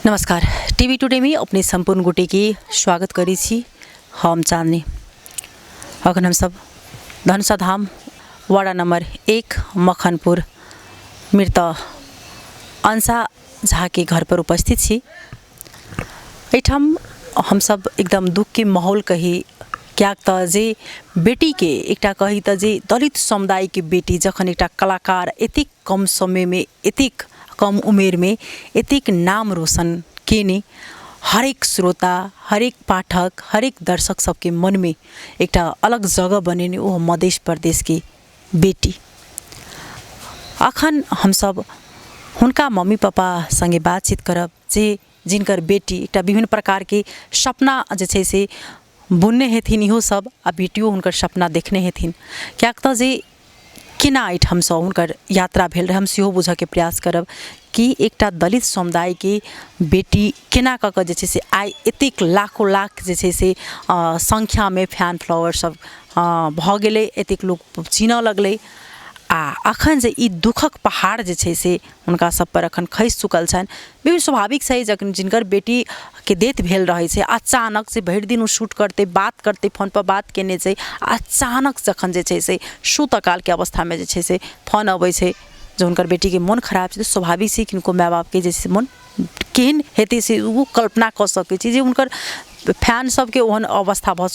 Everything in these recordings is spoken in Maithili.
नमस्कार, टीवी टुडे में अपने संपूर्ण गोटे के स्वागत करै छी। हम चांदनी। अखन हम सब धनुषा धाम वार्ड नंबर 1 मखनपुर मृत अंशा झा के घर पर उपस्थित छी। एहिठाम हमसब एकदम दुख के माहौल कही, कियाक तऽ जे बेटीके एकटा कही तऽ जे दलित समुदायके बेटी जखन एकटा कलाकार एतेक कम समयमे, एतेक कम उमेरमे एतेक नाम रोशन केने, हरेक श्रोता, हरेक पाठक, हरेक दर्शक सबके मनमे एकटा अलग जगह बनेने ओ मध्य प्रदेशके बेटी। अखन हमसब हुनका मम्मी पापा सङ्गे बातचीत करब जे जिनकर बेटी एकटा विभिन्न प्रकारके सपना जे छै से बुनने हेथिन इहो सब, आ बेटियो हुनकर सपना देखने हेथिन, किएक तऽ जे केना एहिठामसँ हुनकर यात्रा भेल रहै, हम सेहो बुझऽके प्रयास करब कि एकटा दलित समुदायके बेटी केना कऽ कऽ जे छै से आइ एतेक लाखो लाख जे छै से सङ्ख्यामे फैन फॉलोअर सब भऽ गेलै, एतेक लोक चिन्हऽ लगलै। आ अखन जे ई दुःखक पहाड़ जे छै से हुनका सब पर अखन खसि चुकल छनि। बिल्कुल स्वाभाविक छै, जखन जिनकर बेटीके डेथ भेल रहै छै, अचानक से भरि दिन ओ शूट करतै, बात करतै, फोनपर बात केने छै, अचानक जखन जे छै से सूतकालके अवस्थामे जे छै से फोन अबै छै जे हुनकर बेटीके मोन खराब छै, तऽ स्वाभाविक छै किनको माय बापके जे छै से मोन केहन हेतै से ओ कल्पना कऽ सकै छी जे हुनकर फैन सबके ओहन अवस्था भऽ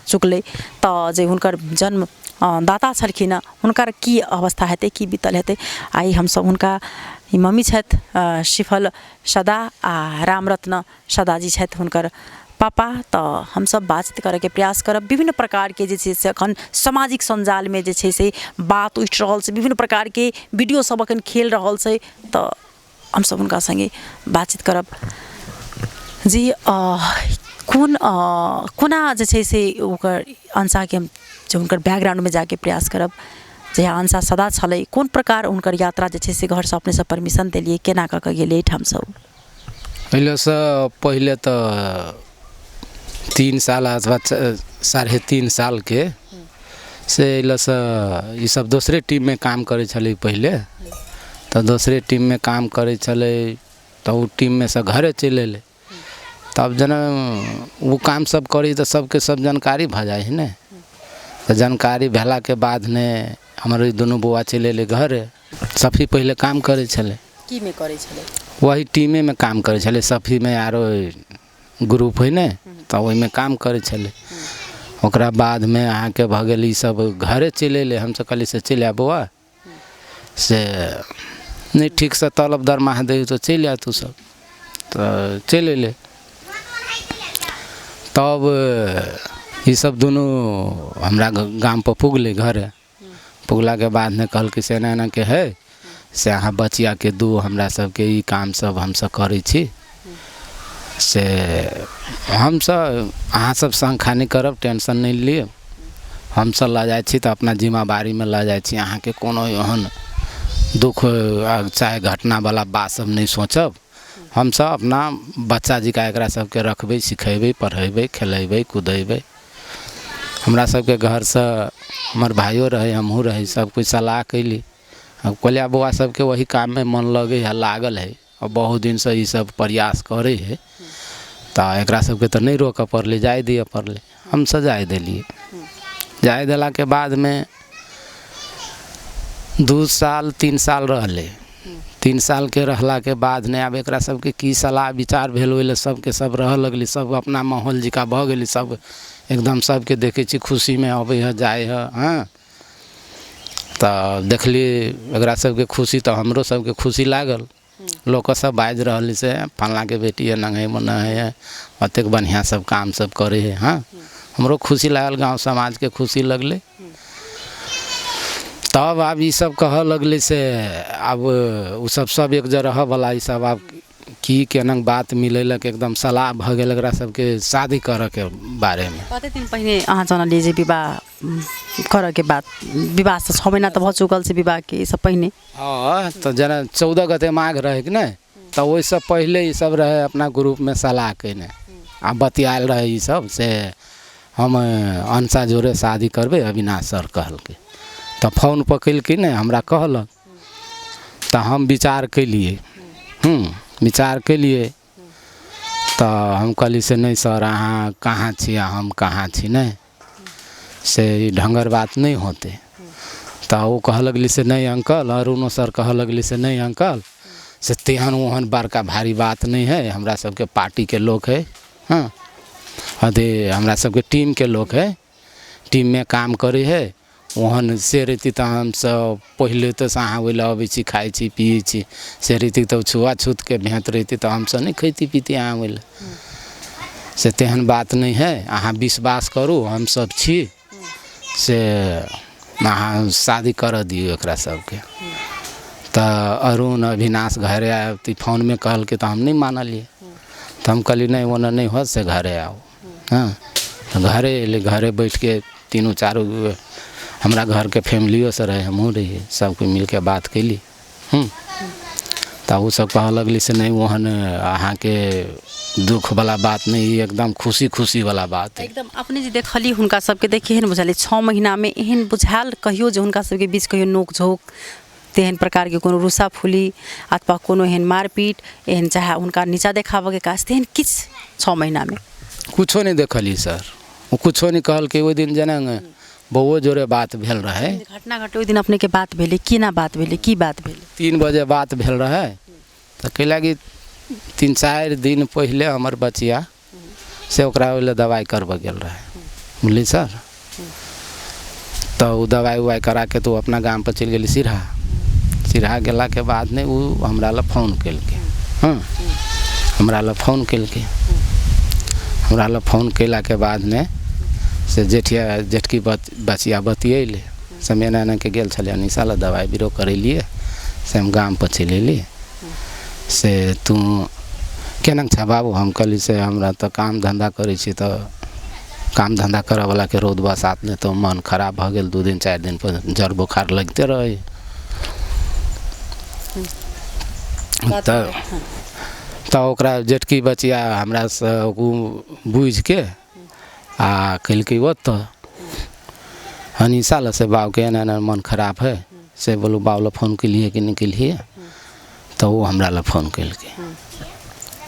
चुकलै, तऽ जे हुनकर जन्म दाता छलखिन हँ हुनकर की अवस्था हेतै, की बीतल हेतै। आइ हमसब हुनका ई मम्मी छथि सिफल सदा आ रामरत्न सदा जी छथि हुनकर पापा, तऽ हमसब बातचीत करैके प्रयास करब। विभिन्न प्रकारके जे छै से एखन सामाजिक सञ्जालमे जे छै से बात उठि रहल छै, विभिन्न प्रकारके वीडियो सब एखन खेल रहल छै, तऽ हमसब हुनका सङ्गे बातचीत करब जी कोन कोना जे छै से ओकर अंशाके हम जे हुनकर बैकग्राउण्डमे जाके प्रयास करब जे अंशा सदा छलै, कोन प्रकार हुनकर यात्रा जे छै से घरसँ अपनेसँ परमिशन देलियै, केना कऽ कऽ गेलियै एहिठामसँ ओ? पहिलेसँ पहिले तऽ 3 साल अथवा 3.5 सालके से अइलसँ ईसब दोसरे टीममे काम करै छलै पहिले, तऽ दोसरे टीममे काम करै छलै तऽ ओ टीममे सँ घरे चलि अएलै। तब जेना ओ काम सब करी तऽ सबके सब जानकारी भऽ जाइ हइ ने, तऽ जानकारी भेलाके बाद ने हमर ई दुनू बौआ चलि अएलै घरे। सफी पहिले काम करै छलै। की मे करै छलै? वही टीमेमे काम करै छलै, सफीमे आरो ग्रुप हइ ने, तऽ ओहिमे काम करै छलै। ओकरा बादमे अहाँके भऽ गेल ईसब घरे चलि अएलै। हमसब कहलिए से चलि आ बौआ, से नहि ठीकसँ तलब दरमाहा दै तऽ चलि आ तू सब, तऽ चलि अएलै। तब ईसब दुनू हमरा गामपर पुगलै, घरे पुगलाके बादमे कहलकै से एना एनाके हइ से अहाँ बचियाके दू, हमरा सबके ई काम सब हमसब करै छी, से हमसब अहाँ सब शङ्का नहि करब, टेंशन नहि लिअ, हमसब लऽ जाइ छी तऽ अपना जिम्मेवारीमे लऽ जाइ छी, अहाँके कोनो एहन दुःख चाहे घटनावला बात सब नहि सोचब, हमसब अपना बच्चा जकाँ एकरा सबके रखबै, सिखेबै, पढ़ेबै, खेलेबै, कुदेबै। हमरा सबके घरसँ हमर भाइयो रहै, हमहूँ रही, सब कोइ सलाह कयली। हम कहलियै आब बौआ सबके ओही काममे मन लगै हइ, लागल हइ, आओर बहुत दिनसँ ई सब प्रयास करै हइ, तऽ एकरा सबके तऽ नहि रोकऽ पड़लै, जाइ दिअ पड़लै। हमसब जाइ देलियै। जाइ देलाके बादमे 2 साल 3 साल रहलै। 3 सालके रहलाके बाद ने आब एकरा सबके की सलाह विचार भेल, ओहि लए सबके सब रहऽ लगलै, सब अपना माहौल जकाँ भऽ गेलै, सब एकदम सबके देखै छी खुशीमे अबै हइ जाइ हइ। हँ, तऽ देखलियै एकरा सबके खुशी तऽ हमरो सबके खुशी लागल। लोक सब बाजि रहल से फल्लाँके बेटी एना हइ ओना हइ, एतेक बढ़िआँ सब काम सब करै हइ। हँ, हमरो खुशी लागल, गाँव समाजके खुशी लगलै। तब आब ई सब कहऽ लगलै से आब ओ सब सब एक जगह रहऽवला ई सब आब की केना बात मिलेलक, एकदम सलाह भऽ गेल एकरा सबके शादी करऽके बारेमे। कते दिन पहिने अहाँ जानलियै जे विवाह करऽके बात? विवाहसँ 6 महीना तऽ भऽ चुकल छै विवाहके, एहिसँ पहिने? हँ, तऽ जेना 14 गते माघ रहै कि नहि, तऽ ओहिसँ पहिले ई सब रहै अपना ग्रुपमे सलाह कयने आ बतियाएल रहै ई सब से हम अंशा जोरे शादी करबै, अविनाश सर कहलकै। तऽ फोन पकड़लकै नहि, हमरा कहलक, तऽ हम विचार केलिए। विचार केलिए तऽ हम कहली से नहि सर, अहाँ कहाँ छी आ हम कहाँ छी, नहि से ई ढङ्गर बात नहि होतै। तऽ ओ कहऽ लगली से नहि अंकल, अरुणो सर कहऽ लगली से नहि अंकल, से तेहन ओहन बड़का भारी बात नहि हइ, हमरा सबके पार्टीके लोक हइ, हँ अथी हमरा सबके टीमके लोक हइ, टीममे काम करै हइ, ओहन से रहिती तऽ हमसब पहिले तऽ अहाँ ओहि लए अबै छी, खाइ छी पिए छी, से रहिती तऽ छुआछूतके भेँट रहिती तऽ हमसब नहि खैती पीती अहाँ ओहि लए, से तेहन बात नहि हइ, अहाँ विश्वास करू हमसब छी, से अहाँ शादी करऽ दियौ एकरा सबके। तऽ अरुण अविनाश घरे आयल तऽ फोनमे कहलकै तऽ हम नहि मानलियै, तऽ हम कहलियै नहि ओना नहि होत, से घरे आउ। हँ तऽ घरे अयलै, घरे बैठके तीनू चारू हमरा घरके फैमिलियो से रहै, हमहूँ रहियै, सब कोइ मिलके बात कयली। तऽ ओ सब कहऽ लगली से नहि ओहन अहाँके दुःखवला बात नहि, ई एकदम खुशी खुशीवला बात हइ। एकदम अपने जे देखलियै हुनका सबके तऽ केहन बुझायल? 6 महीनामे एहन बुझायल कहियो जे हुनका सबके बीच कहियो नोक झोंक तेहन प्रकारके कोनो रुसा फूली अथवा कोनो एहन मारपीट एहन चाहे हुनका नीचा देखाबऽके काज तेहन किछु 6 महीनामे कुछो नहि देखलियै सर? ओ कुछो नहि कहलकै। ओहि दिन जेना बौओ जोरे बात भेल रहै, घटना घटलै ओहि दिन अपनेके बात भेलै, केना बात भेलै, की बात भेलै? 3 बजे बात भेल रहै। तऽ कै लागी 3-4 दिन पहिले हमर बचिया से ओकरा ओहि लए दवाइ करबऽ गेल रहै, बुझलियै सर? तऽ ओ दवाइ उवाइ कराके तऽ ओ अपना गामपर चलि गेलै सिरहा। सिरहा गेलाके बाद ने ओ हमरा लए फोन केलकै, हँ हमरा लए फोन केलकै। हमरा लए फोन कयलाके बाद ने से जेठिया जेठकी बचिया बतियेलै, से हम एना एनाके गेल छलियै अनिशा लए दवाइ बीरो करेलियै, से हम गामपर चलि अयली, से तू केना छऽ बाबू? हम कहली से हमरा तऽ काम धन्धा करै छी, तऽ काम धन्धा करऽवलाके रौद बसात नहि तऽ मन खराब भऽ गेल, 2 दिन 4 दिन पर जर बोखार लगिते रहै। तऽ ओकरा जेठकी बचिया हमरासँ ओ बुझिके आ केलकै ओतऽ अनिशा लए से बाबूके एना एना मन खराब है, से बोलू बाबू लए फोन केलियै कि नहि केलियै? तऽ ओ हमरा लए फोन केलकै,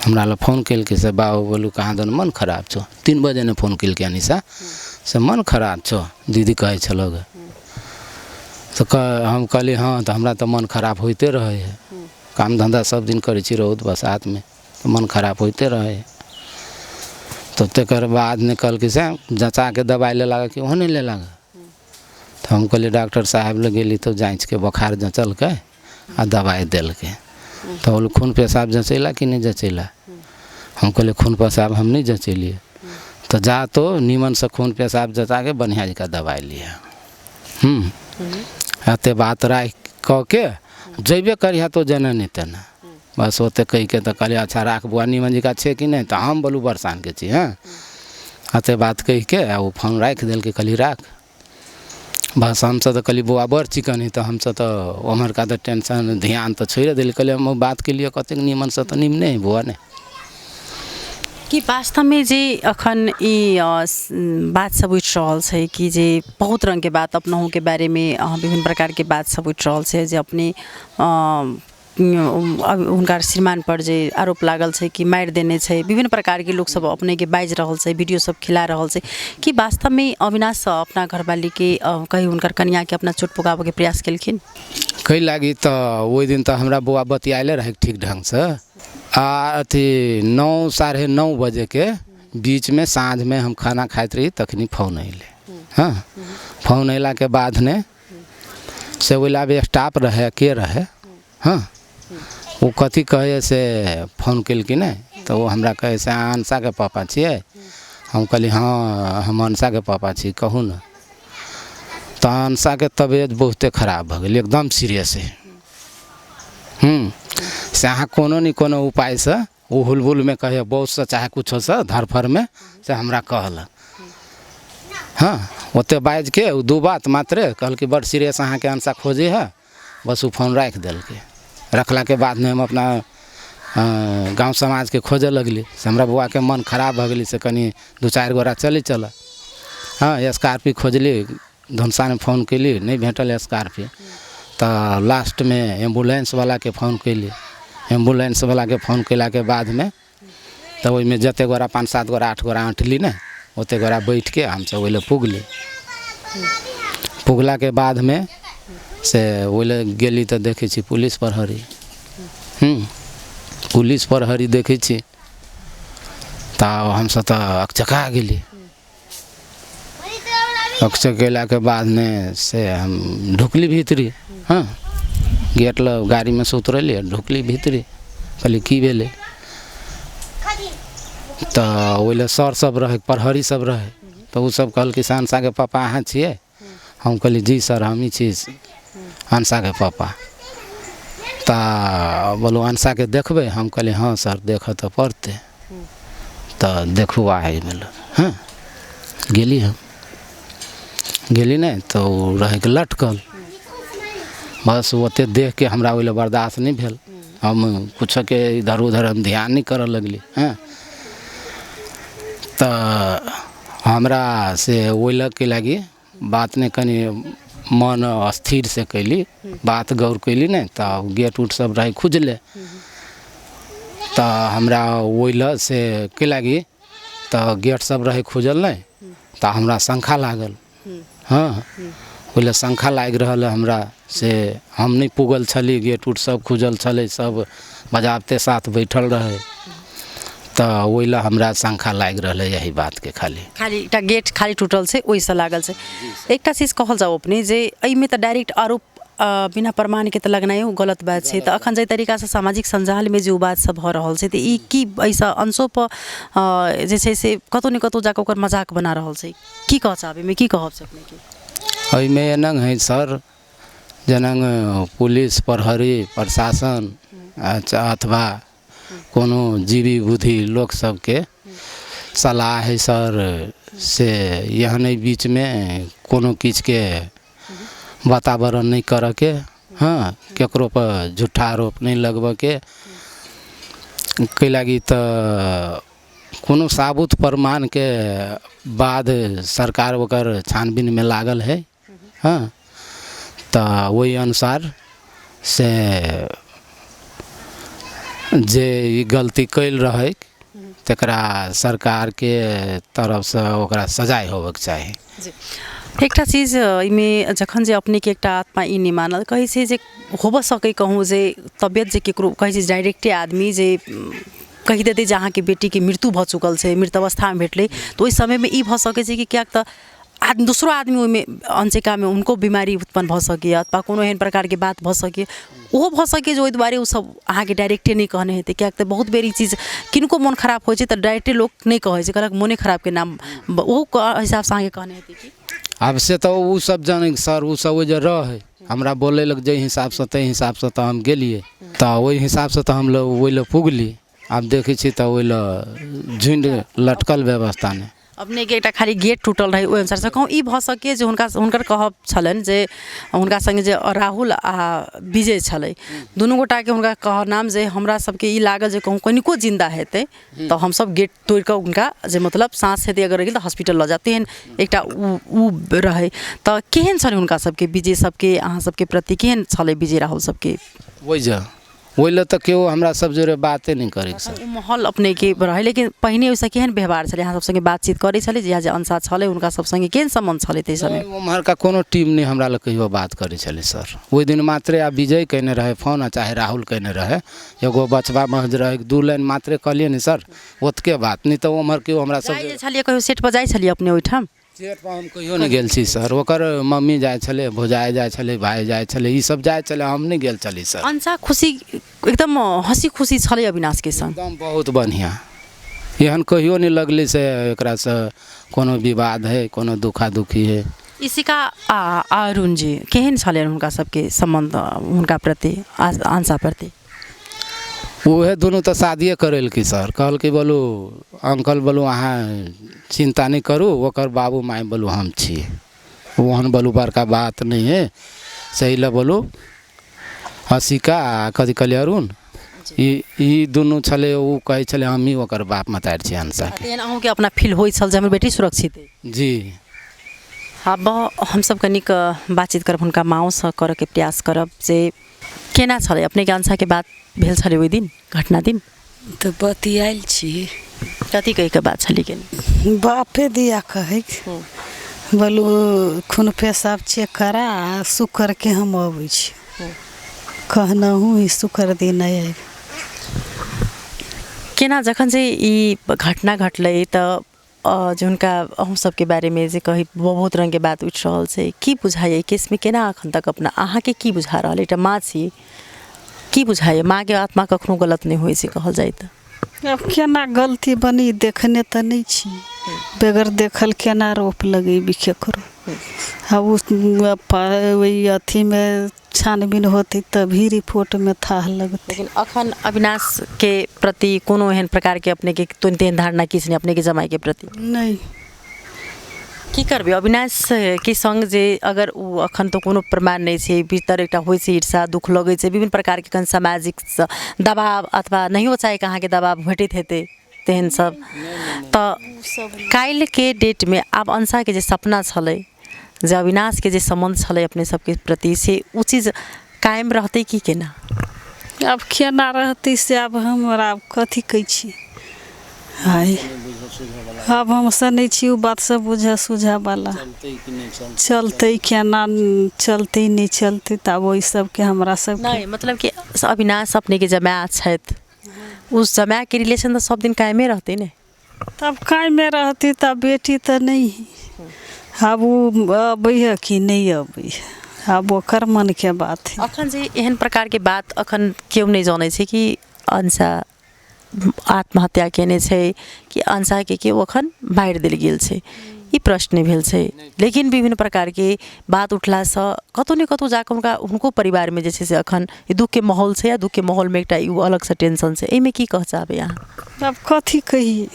हमरा लए फोन केलकै से बाबू बोलू कहाँ दन मन खराब छौ? 3 बजे ने फोन केलकै अनिशा, से मन खराब छौ दीदी कहै छलौ गे। तऽ हम कहलियै हँ, तऽ हमरा तऽ मन खराब होइते रहै है, काम धन्धा सब दिन करै छी रौद बसातमे, तऽ मन खराब होइते रहै है। तऽ तकर बाद ने कहलकै से जँचाके दवाइ ले लागल कि ओहो नहि ले लागल? तऽ हम कहलियै डॉक्टर साहेब लग गेली तऽ जाँचिके बोखार जँचलकै आ दवाइ देलकै। तऽ बोलू खून पेशाब जँचैला कि नहि जँचैला? हम कहलियै खून पेशाब हम नहि जँचेलियै। तऽ जा तो नीमनसँ खून पेशाब जँचाके बढ़िआँ जकाँ दवाइ लिहऽ। एते बात राखि कऽ के जयबे करिहऽ तो जेना नहि तेना, बस ओते कहिके तऽ कहलियै अच्छा राख बौआ, नीमन जकाँ छै कि नहि? तऽ हम बोलू बरसानके छी। हँ एते बात कहिके आ ओ फोन राखि देलकै। कहलियै राख, बस हमसब तऽ कहलियै बौआ बड़ चिकन हइ, तऽ हमसब तऽ ओम्हरका तऽ टेंशन ध्यान तऽ छोड़िए देलियै। कहलियै हम बात केलियै कतेक नीमनसँ तऽ नीमने हइ बौआ ने। कि वास्तवमे जे अखन ई बात सब उठि रहल छै कि जे बहुत रङ्गके बात अपनहुके बारेमे विभिन्न प्रकारके बात सब उठि रहल छै जे अपने हुनका श्रीमान पर जे आरोप लागल छै कि मारि देने छै, विभिन्न प्रकारके लोक सब अपनेके बाजि रहल छै, वीडियो सब खिला रहल छै, कि वास्तवमे अविनाश अपना घरवालीके कहीं हुनकर कनियाके अपना चोट पुगाबऽके प्रयास केलखिन? कै लागी तऽ ओहि दिन तऽ हमरा बौआ बतियाएले रहै ठीक ढङ्गसँ, आ अथी 9 साढ़े 9 बजेके बीचमे साँझमे हम खाना खाइत रही तखनी फोन अयलै। हँ फोन अयलाके बाद ने से ओहि लए स्टाफ रहै के रहै, हँ ओ कथी कहै से फोन केलखिन ने, तऽ ओ हमरा कहै से अहाँ अनसाके पापा छियै? हम कहलियै हँ हम अनसाके पापा छी, कहू ने। तऽ अनसाके तबियत बहुते खराब भऽ गेल, एकदम सीरियस है। से अहाँ कोनो ने कोनो उपायसँ ओ हुलबुलमे कहै बॉससँ चाहे कुछोसँ धरफड़मे से हमरा कहलक। हँ ओते बाजिके ओ 2 बात मात्रे कहलकै बड़ सीरियस अहाँके अनसा खोजै है, बस ओ फोन राखि देलकै। रखलाके बादमे हम अपना गाँव समाजके खोजऽ लगली, से हमरा बौआके मन खराब भऽ गेलै, से कनि 2-4 गोरा चलै चलऽ। हँ स्कॉर्पियो खोजली, धनसामे फोन केली, नहि भेटल स्कॉर्पियो। तऽ लास्टमे एम्बुलेंसवलाके फोन केली, एम्बुलेंसवलाके फोन कयलाके बादमे तब ओहिमे जतेक गोरा 5 7 गोरा 8 गोरा अँटली ने ओतेक गोरा बैठके हमसब ओहि लए पुगली। पुगलाके बादमे से ओहि लए गेली तऽ देखै छी पुलिस प्रहरी, पुलिस प्रहरी देखै छी तऽ हमसब तऽ अकचका गेली। अकचकेलाके बादमे से हम ढुकली भीतरी, हँ गेट लग गाड़ीमे से उतरली आ ढुकली भीतरी। कहली की भेलै, तऽ ओहि लए सर सब रहै, प्रहरी सब रहै, तऽ ओसब कहलकै से अंशाके पापा अहाँ छियै? हम कहली जी सर हमही छी अंशाके पापा। तऽ बोलू अंशाके देखबै? हम कहली हँ सर देखऽ तऽ पड़तै। तऽ देखू आइ भेल, हँ गेली हम, गेली नहि तऽ ओ रहै लटकल, बस ओतेक देखके हमरा ओहि लए बर्दाश्त नहि भेल, हम किछोके इधर उधर हम ध्यान नहि करऽ लगली। हँ तऽ हमरा से ओहि लऽके लागि बात नहि कनि मन अस्थिरसँ कयली, बात गौर कयली नहि तऽ गेट उट सब रहै खुजले, तऽ हमरा ओहि लए से की लागि तऽ गेट सब रहै खुजल नहि, तऽ हमरा शङ्का लागल। हँ ओहि लए शङ्का लागि रहल है हमरा, से हम नहि पुगल छली, गेट उट सब खुजल छलै, सब बजाबते साथ बैठल रहै, तऽ ओहि लए हमरा शङ्का लागि रहल है यही बातके। खाली खाली एकटा गेट खाली टूटल छै ओहिसँ लागल छै। एकटा चीज कहल जाउ अपने जे एहिमे तऽ डायरेक्ट आरोप बिना प्रमाणके तऽ लगनाइयो गलत बात छै, तऽ अखन जाहि तरीकासँ सामाजिक सञ्जालमे जे ओ बात सब भऽ रहल छै तऽ ई की एहिसँ अंशोपर जे छै से कतहु ने कतहु जाकऽ ओकर मजाक बना रहल छै, की कहऽ चाहबै एहिमे, की कहब छै अपनेके? एहिमे एना है सर, जेना पुलिस प्रहरी प्रशासन अथवा कोनो जीवी बुद्धि लोक सबके सलाह है सर, से एहन बीचमे कोनो किछुके वातावरण नहि करऽके, हँ ककरोपर झूठा आरोप नहि लगबऽके, कै लागी तऽ कोनो साबुत प्रमाणके बाद सरकार ओकर छानबीनमे लागल है। हँ तऽ ओहि अनुसार से जे ई गलती कयल रहै तकरा सरकारके तरफसँ ओकरा सजाय होबऽके चाही। एकटा चीज एहिमे जखन जे अपनेके एकटा आत्मा ई नहि मानल, कहै छै जे होबऽ सकै कहूँ जे तबियत जे केकरो कहै छै डायरेक्टे आदमी जे कहि देतै जे अहाँके बेटीके मृत्यु भऽ चुकल छै, मृत अवस्थामे भेटलै, तऽ ओहि समयमे ई भऽ सकै छै कि किएक तऽ आदमी दोसरो आदमी ओहिमे अनचेकामे हुनको बीमारी उत्पन्न भऽ सकैए अथवा कोनो एहन प्रकारके बात भऽ सकैए, ओहो भऽ सकैए जे ओहि दुआरे ओसब अहाँके डायरेक्टे नहि कहने हेतै, किएक तऽ बहुत बेर ई चीज किनको मोन खराब होइ छै तऽ डायरेक्टे लोक नहि कहै छै, कहलक मोने खराबके नाम, ओहो हिसाबसँ अहाँके कहने हेतै कि। आब से तऽ ओ सब जानै सर, ओ सब ओहि जे रहै हमरा बोलेलक जाहि हिसाबसँ ताहि हिसाबसँ तऽ हम गेलियै, तऽ ओहि हिसाबसँ तऽ हम ओहि लए पुगली। आब देखै छियै तऽ ओहि लए झुण्ड लटकल व्यवस्था नहि। अपनेके एकटा खाली गेट टूटल रहै ओहि अनुसारसँ कहूँ ई भऽ सकैए जे हुनका हुनकर कहब छलनि जे हुनका सङ्गे जे राहुल आ विजय छलै दुनू गोटाके हुनका कहब नाम जे हमरा सबके ई लागल जे कहूँ कनिको जिन्दा हेतै तऽ हमसब गेट तोड़िकऽ हुनका जे मतलब साँस हेतै अगर गेल तऽ हॉस्पिटल लऽ जायब, तेहन एकटा ओ रहै। तऽ केहन छलै हुनका सबके विजय सबके अहाँ सबके प्रति केहन छलै विजय राहुल सबके? ओहि जे ओहि लए तऽ केओ हमरा सब जोरे बाते नहि करै सर। ओ माहौल अपनेके रहै, लेकिन पहिने ओहिसँ केहन व्यवहार छलै? अहाँ सब सङ्गे बातचीत करै छलै जहिया जे अंशा छलै हुनका सब सङ्गे केहन सम्बन्ध छलै ताहि समय? ओम्हरका कोनो टीम नहि हमरा लग कहियो बात करै छलै सर। ओहि दिन मात्रे आ विजय कयने रहै फोन आ चाहे राहुल कयने रहै, एगो बचबा महज रहै, 2 लाइन मात्रे कहलियै ने सर, ओतके बात, नहि तऽ ओम्हर केओ हमरा सब जाइ छलियै कहियो सेट पर जाइ छलियै अपने ओहिठाम? सेट पर हम कहियो नहि गेल छी सर। ओकर मम्मी जाइ छलै, भौजाइ जाइ छलै, भाय जाइ छलै, ई सब जाइ छलै, हम नहि गेल छली सर। अंशा खुशी एकदम हँसी खुशी छलै अविनाशके संग? एकदम बहुत बढ़िआँ, एहन कहियो नहि लगलै से एकरासँ कोनो विवाद है, कोनो दुखा दुखी है। इशिका आ अरुण जी केहन छलनि हुनका सबके सम्बन्ध हुनका प्रति अंशा प्रति? उहे दुनू तऽ शादिये करेलकै सर। कहलकै बोलू अंकल, बोलू अहाँ चिन्ता नहि करू, ओकर बाबू माय बोलू हम छी, ओहन बोलू बड़का बात नहि है, सही लए बोलू हसीका आ कथी कहलियै अरुण, ई दुनू छलै, ओ कहै छलै हमही ओकर बाप मतारि छी अंशाके। तेहन अहूँके अपना फील होइ छल जे हमर बेटी सुरक्षित अइ? जी। आब हमसब कनिक बातचीत करब हुनका माँओसँ, करऽके प्रयास करब जे केना छलै अपनेके अंशाके बात भेल छलै ओहि दिन घटना दिन? तऽ बतियायल छी। कथी कहिके बात छलै केने? बापे दिया कहै बोलू खून पेशाब चेक करा आ शुक्रके हम अबै छी। कहनहु ही शुक्र दिन आबि। केना जखन से ई घटना घटलै तऽ जे हुनका अहूँ सबके बारेमे जे कही बहुत रङ्गके बात उठि रहल छै, की बुझाइए केसमे केना एखन तक अपना अहाँके की बुझा रहल? एकटा माँ छी, की बुझाइए? माँके आत्मा कखनो गलत नहि होइ छै कहल जाय तऽ। आब केना गलती बनी देखने तऽ नहि छी, बगैर देखल केना रोप लगेबी केकरो? आब ओहि अथीमे छानबीन होतै तभी रिपोर्टमे थाह लगतै। लेकिन अखन अविनाशके प्रति कोनो एहन प्रकारके अपनेके तेहन धारणा किछु नहि अपनेके जमाइके प्रति? नहि। की करबै अविनाशके सङ्ग जे अगर ओ अखन तऽ कोनो प्रमाण नहि छै, भीतर एकटा होइ छै ईर्षा, दुःख लगै छै, विभिन्न प्रकारके कनि सामाजिक दबाव अथवा नहियो चाहे अहाँके दबाव भेटैत हेतै तेहन सब। तऽ काल्हिके डेटमे आब अंशाके जे सपना छलै, जे अविनाशके जे सम्बन्ध छलै अपने सबके प्रति, से ओ चीज कायम रहतै कि केना? आब केना रहतै से आब हमरा कथी कहै छी? हाय, आब हमसब नहि छी ओ बात सब बुझऽ सुझऽवला। चलतै केना चलतै नहि चलतै तऽ आब ओहि सबके हमरा सबके नहि, मतलब कि अविनाश अपनेके जमाए छथि, ओ जमाएके रिलेशन तऽ सब दिन कायमे रहतै ने? तब कायमे रहतै तब बेटी तऽ नहि है। आब ओ अबै है कि नहि अबै है, आब ओकर मनके बात है। अखन जे एहन प्रकारके बात अखन केओ नहि जनै छै कि अंशा आत्महत्या केने छै कि अंशाके केओ अखन मारि देल गेल छै, ई प्रश्न भेल छै। लेकिन विभिन्न प्रकारके बात उठलासँ कतहु ने कतहु जाकऽ हुनका हुनको परिवारमे जे छै से अखन ई दुःखके माहौल छै, आ दुःखके माहौलमे एकटा ई अलगसँ टेंशन छै। एहिमे की कहऽ चाहबै अहाँ? आब कथी कहियै?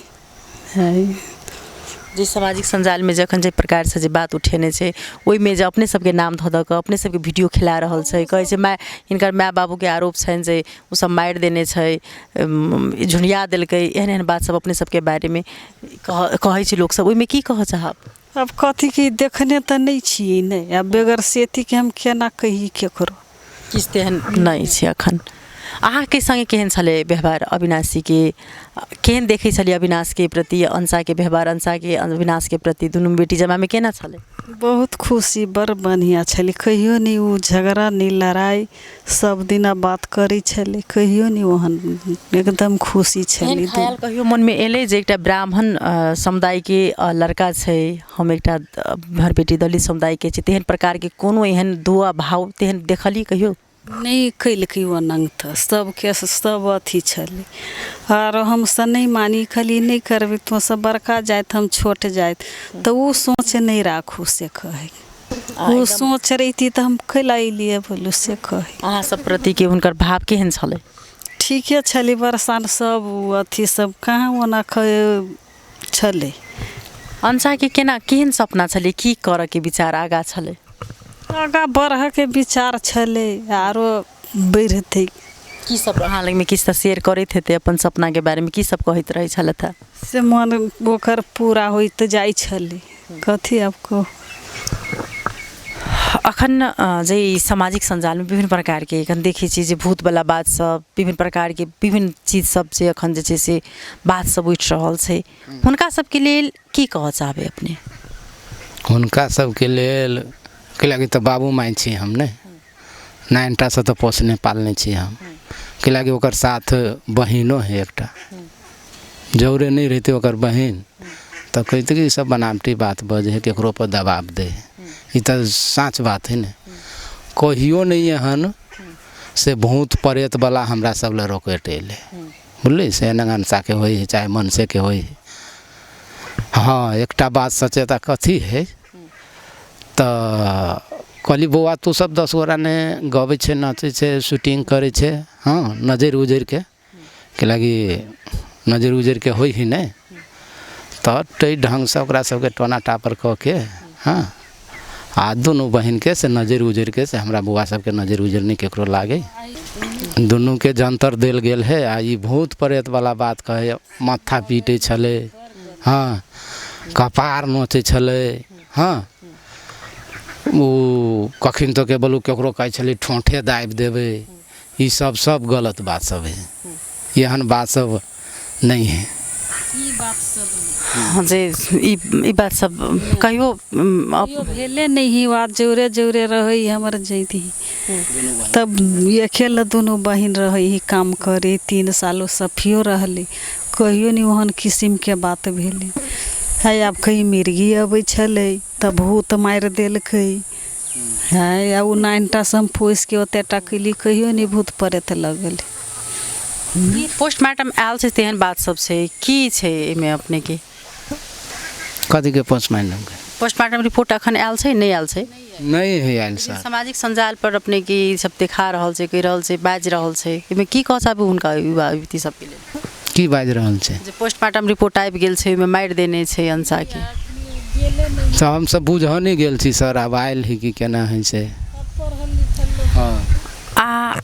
जे सामाजिक सञ्जालमे जखन जे प्रकारसँ जे बात उठेने छै ओहिमे जे अपने सबके नाम धऽ धऽ कऽ अपने सबके वीडियो खेला रहल छै, कहै छै माय हिनकर माय बाबूके आरोप छनि जे ओसब मारि देने छै, झुनिया देलकै, एहन एहन बात सब अपने सबके बारेमे कहै छै लोकसब, ओहिमे की कहऽ चाहब? आब कथी की देखने तऽ नहि छियै नहि, आब बगैर सेतीके हम केना कही केकरो? किछु तेहन नहि छै। अखन अहाँके सङ्गे केहन छलै व्यवहार अविनाशीके? केहन देखै छलियै अविनाशके प्रति अंशाके व्यवहार, अंशाके अविनाशके प्रति, दुनू बेटी जमाइमे केना छलै? बहुत खुशी, बड़ बढ़िआँ छलै। कहियो नहि ओ झगड़ा नहि लड़ाइ, सब दिना बात करै छलै, कहियो नहि ओहन, एकदम खुशी छलै। एहन ख्याल कहियो मनमे एलै जे एकटा ब्राह्मण समुदायके लड़का छै, हम एकटा भरपेटी दलित समुदायके छी, तेहन प्रकारके कोनो एहन दुआ भाव तेहन देखलियै कहियो? नहि केलकै ओनाहिते, तऽ सबके सब अथी छलै। आरो हमसब नहि मानी, कहलियै नहि करबै, तोँ सब बड़का जाति हम छोट जाति, तऽ ओ सोच नहि राखू से कहै। ओ सोच रहिती तऽ हम कैला एलियै बोलू से कहै। अहाँ सब प्रतिके हुनकर भाव केहन छलै? ठीके छलै, बरसान सब अथी सब कहाँ ओना छलै। अंशाके केना केहन सपना छलै, की करऽके विचार आगाँ छलै? आगाँ बढ़ऽके विचार छलै, आरो बढ़तै। की सब अहाँ लगमे किछु तऽ शेयर करैत हेतै अपन सपनाके बारेमे, की सब कहैत रहै छलथि? से मन ओकर पूरा होइत जाइ छलै। कथी आब कहू? अखन जे ई सामाजिक सञ्जालमे विभिन्न प्रकारके एखन देखै छी जे भूतवला बात सब, विभिन्न प्रकारके विभिन्न चीज सब जे एखन जे छै से बात सब उठि रहल छै, हुनका सबके लेल की कहऽ चाहबै अपने? हुनका सबके लेल कैलाकि तऽ बाबू माय छी हम ने, नाइनटासँ तऽ पोसने पालने छी हम, कैलाकि ओकर साथ बहिनो है एकटा, जौरे नहि रहितै ओकर बहिन तऽ कहितै कि ई सब बनावटी बात बजै है, केकरो पर दबाव दै है। ई तऽ साँच बात है ने। कहियो नहि एहन से भूत प्रेतवला हमरा सब लए रॉकेट अयलै, बुझलियै? से एना अंशाके होइ है चाहे मनसेके होइ है। हँ, एकटा बात सचेता कथी है तऽ कहली बौआ तू सब 10 गोरा ने गबै छै, नाचै छै, शूटिंग करै छै, हँ नजरि उजरिके, कैलाकि नजरि उजरिके होइ है ने, तऽ ताहि ढङ्गसँ ओकरा सबके टोना टापर कऽ के, हँ आ दुनू बहिनके से नजरि उजरिके से हमरा बौआ सबके नजरि उजरि नहि केकरो लागै, दुनूके जन्तर देल गेल है। आ ई भूत प्रेतवला बात कहै, माथा पीटै छलै, हँ कपार नोचै छलै, हँ ओ कखन तऽ के बोलू ककरो कहै छलै ठोंठे दाबि देबै, ई सब सब गलत बात सब है, एहन बात सब नहि है। ई बात सब जे ई ई बात सब कहियो कहियो भेले नहि ही बात, जोरे जोरे रहै हमर जैती तब अकेले दुनू बहिन रहै ही काम करे, 3 सालो सफियो रहलै, कहियो नहि ओहन किसिमके बात भेलै। है आब कहीं मिर्गी अबै छलै तऽ भूत मारि देलकै है, आ ओ 9टा से हम पोसिके ओतेटा कयली, कहियो नहि भूत प्रेत लगल। पोस्टमार्टम आयल छै तेहन बात सब छै, की छै एहिमे अपनेके? कथीके पोस्टमार्टमके? पोस्टमार्टम रिपोर्ट अखन आयल छै नहि आयल छै? नहि है आयल सर। सामाजिक सञ्जाल पर अपने के ई सब देखा रहल छै, कहि रहल छै, बाजि रहल छै, एहिमे की कह चाहबै हुनका युवा युवती सबके लेल? की बाजि रहल छै? जे पोस्टमार्टम रिपोर्ट आबि गेल छै, ओहिमे मारि देने छै अंशाके। तऽ हमसब बुझऽ नहि गेल छी सर, आब आयल है कि केना होइ छै। हँ। आ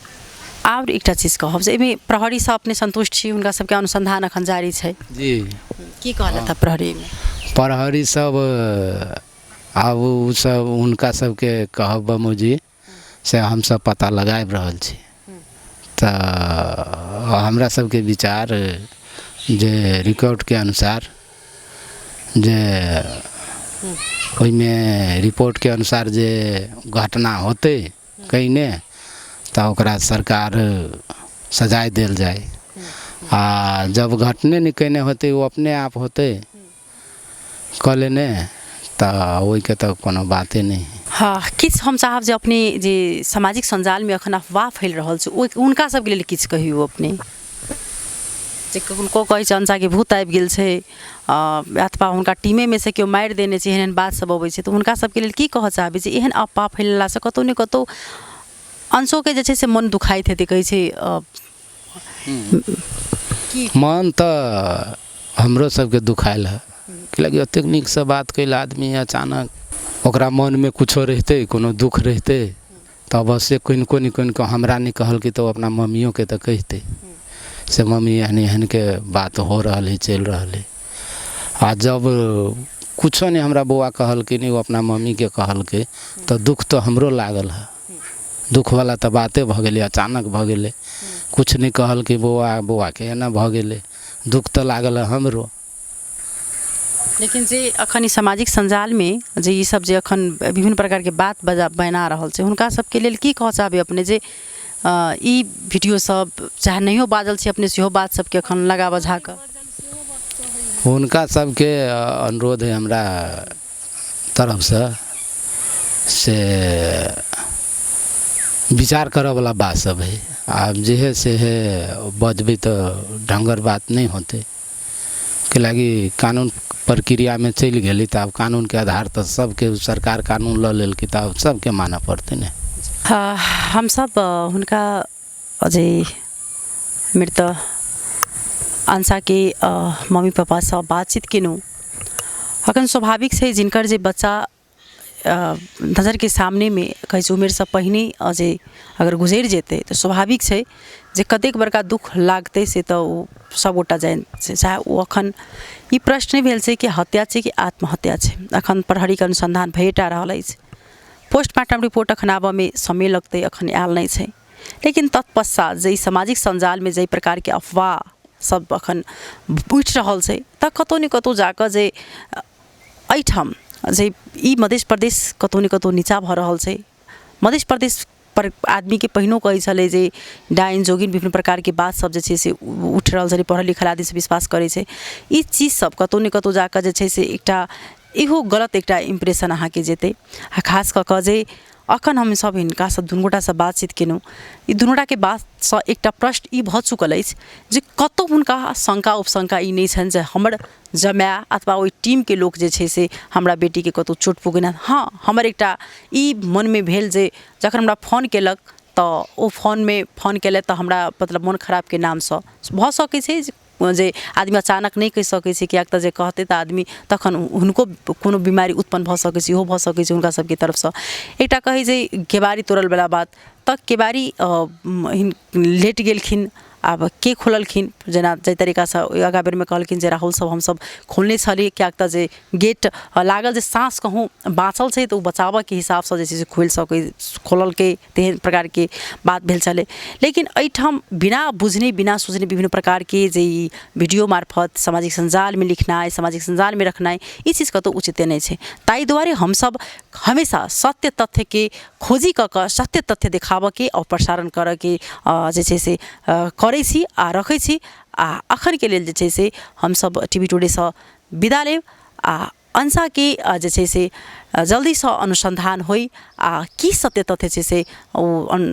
आओर एकटा चीज कहब जे एहिमे प्रहरीसँ अपने सन्तुष्ट छी? हुनका सबके अनुसन्धान अखन जारी छै। जी। की कहलथि हँ प्रहरीमे? प्रहरी सब आब ओ सब हुनका सबके कहब बमोजी से हमसब पता लगाबि रहल छी, तऽ हमरा सबके विचार जे रिकॉर्डके अनुसार जे ओहिमे रिपोर्टके अनुसार जे घटना होतै कहीने तऽ ओकरा सरकार सजाय देल जाय, आ जब घटने नहि कयने होतै ओ अपने आप होतै कऽ लेने तऽ ओहिके तऽ कोनो बाते नहि है। हँ, किछु हम चाहब जे अपने जे सामाजिक सञ्जालमे एखन अफवाह फैल रहल छै ओहि हुनका सबके लेल किछु कहियौ अपने, जे किनको कहै छै अंशाके भूत आबि गेल छै अथवा हुनका टीमेमे से केओ मारि देने छै, एहन एहन बात सब अबै छै, तऽ हुनका सबके लेल की कहऽ चाहबै जे एहन अफवाह फैलेलासँ कतहु ने कतहु अंशोके जे छै से मन दुखाइत हेतै, कहै छै मन तऽ हमरो सबके दुखायल है, कैलाकि ओतेक नीकसँ बात कयल आदमी अचानक ओकरा मनमे कुछो रहितै, कोनो दुःख रहितै तऽ अवश्य किनको ने किनको, हमरा नहि कहलकै तऽ ओ अपना मम्मियोके तऽ कहितै से मम्मी एहन एहनके बात हो रहल है, चलि रहल है। आ जब कुछो नहि हमरा बौआ कहलकै, नहि ओ अपना मम्मीके कहलकै, तऽ दुःख तऽ हमरो लागल है। दुःखवला तऽ बाते भऽ गेलै, अचानक भऽ गेलै, किछु नहि कहलकै बौआ, बौआके एना भऽ गेलै, दुःख तऽ लागल है हमरो। लेकिन जे अखन ई सामाजिक सञ्जालमे जे ई सब जे अखन विभिन्न प्रकारके बात बना रहल छै, हुनका सबके लेल की कहऽ चाहबै अपने जे ई वीडियो सब चाहे नहियो बाजल छै अपने सेहो बात सबके अखन लगा बझा कऽ? हुनका सबके अनुरोध है हमरा तरफसँ से विचार करऽवला बात सब है, आब जे है से है बजबै तऽ ढङ्गर बात नहि होतै, कैलाकि कानून प्रक्रियामे चलि गेलै तऽ आब कानूनके आधार तऽ सबके सरकार कानून लऽ लेलकै तऽ आब सबके मानऽ पड़तै ने। हमसब हुनका जे मृत अंशाके मम्मी पापासँ बातचीत केलहुँ। अखन स्वाभाविक छै जिनकर जे बच्चा नजरके सामनेमे कहै छै उमेरसँ पहिने जे अगर गुजरि जेतै तऽ स्वाभाविक छै जे कतेक बड़का दुःख लागतै से तऽ ओ सबगोटा जानि छै। चाहे ओ अखन ई प्रश्न नहि भेल छै कि हत्या छै कि आत्महत्या छै, अखन प्रहरीके अनुसन्धान भएटा रहल अछि, पोस्टमार्टम रिपोर्ट अखन आबऽमे समय लगतै, अखन आयल नहि छै। लेकिन तत्पश्चात जे ई सामाजिक सञ्जालमे जाहि प्रकारके अफवाह सब अखन उठि रहल छै तऽ कतहु ने कतहु जाकऽ जे एहिठाम जे ई मध्य प्रदेश कतहु ने कतहु नीचाँ भऽ रहल छै। मध्य प्रदेश पर आदमीके पहिनो कहै छलै जे डाइन जोगिन विभिन्न प्रकारके बात सब जे छै से उठि रहल छलै, पढ़ल लिखल आदमी सब विश्वास करै छै। ई चीज सब कतहु ने कतहु जाकऽ जे छै से एकटा इहो गलत एकटा इम्प्रेशन अहाँके जेतै। आ खास कऽ कऽ जे अखन हमसब हिनका सब दुनू गोटासँ बातचीत केलहुँ, ई दुनू गोटाके बातसँ एकटा प्रश्न ई भऽ चुकल अछि जे कतहु हुनका शङ्का उपशङ्का ई नहि छनि जे हमर जमाय अथवा ओहि टीमके लोक जे छै से हमरा बेटीके कतहु चोट पुगेने। हँ, हमर एकटा ई मनमे भेल जे जखन हमरा फोन केलक तऽ ओ फोनमे फोन केलथि तऽ हमरा मतलब मोन खराबके नामसँ भऽ सकै छै जे आदमी अचानक नहि कहि सकै छै, किएक तऽ जे कहतै तऽ आदमी तखन हुनको कोनो बीमारी उत्पन्न भऽ सकै छै, इहो भऽ सकै छै हुनका सबके तरफसँ। एकटा कहै जे केबाड़ी तोड़लवला बात, तऽ केबाड़ी लेट गेलखिन आब के खोललखिन, जेना जाहि तरीकासँ ओहि आगाँ बेरमे कहलखिन जे राहुल सब हमसब खोलने छली, किएक तऽ जे गेट लागल जे साँस कहूँ बाँचल छै तऽ ओ बचाबऽके हिसाबसँ जे छै से खोलि सकै खोललकै, तेहन प्रकारके बात भेल छलै। लेकिन एहिठाम बिना बुझने बिना सोचने विभिन्न प्रकारके जे ई वीडियो मार्फत सामाजिक सञ्जालमे लिखनाइ, सामाजिक सञ्जालमे रखनाइ, ई चीज कतहु उचिते नहि छै। ताहि दुआरे हमसब हमेशा सत्य तथ्यके खोजी कऽ कऽ सत्य तथ्य देखाबऽके आओर प्रसारण करऽके जे छै से करै छी आ रखै छी। आ अखनके लेल जे छै से हमसब टीवी टुडेसँ विदा लेब आ अंशाके जे छै से जल्दीसँ अनुसन्धान होइ आ की सत्य तथ्य छै से ओ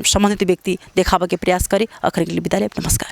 सम्बन्धित व्यक्ति देखाबऽके प्रयास करी। अखनके लेल विदा लेब, नमस्कार।